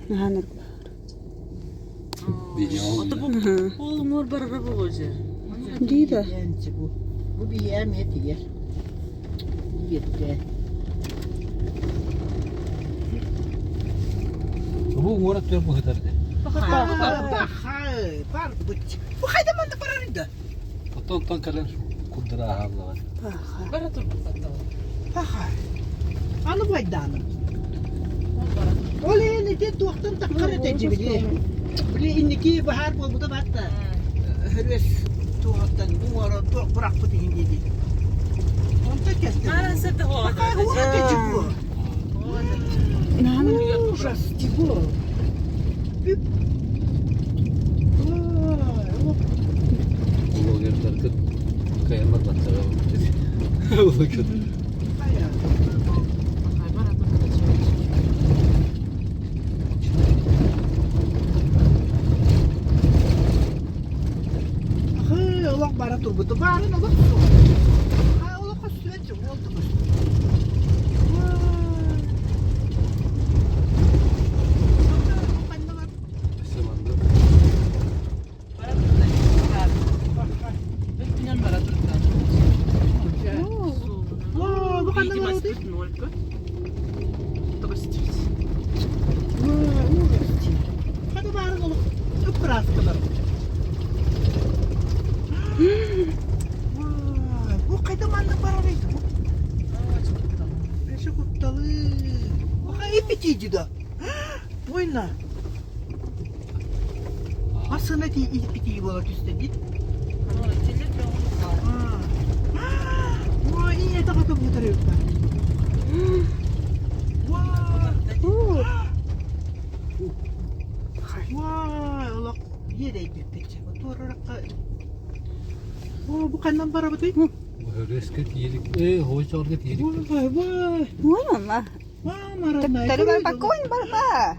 Наһаа нырба. Ол уҥуор барара буолуо дьэ. Дии да. Бу бу биһиэхэ эмиэ тиийэр. Иэттээ. Бу уҥуор өттүгэр быһытар ди. Бахай, барбыт. Бу хайда манна барар да? Оттон оттон кэлэн курдара аһааллаҕа. Бара турбут Пахай. Аны байдааным. Ол иһин ити туохтан таххар этэ били. Били инники баһаар буолбута батта. Хөрүөс туоҕуттан уҥуора туох бырахпыт иһин диэди. Онтон кэстим. Пахай уоха тежиго. Ужас, тиго. Бүп. Ой, Блогердаргыт кыайан барбаттара Блогер. Хайа. Ахы, олох бара турбуту. Баарын олох суох. А, олох көстүбэт уол да көстүбэт. Сыманды. Бу ханна барабытый? Хата баарын олох ыппырааска барбыт. Бу хайда маннык барарый? Өссө кутталы. Иппитиди да. Война. Массыына иппитии буола түстэ дии. Ой, ийэтэ хата бутар эбит. Уай, олох иэдэйбиппит. Туораракка О, бу ханнан барабытый? Өрөскө тиирик, э, хойчорго тиирик. Вай, вай. Ой, мама. Мама родная. Төттөрү барбакка ойн барба.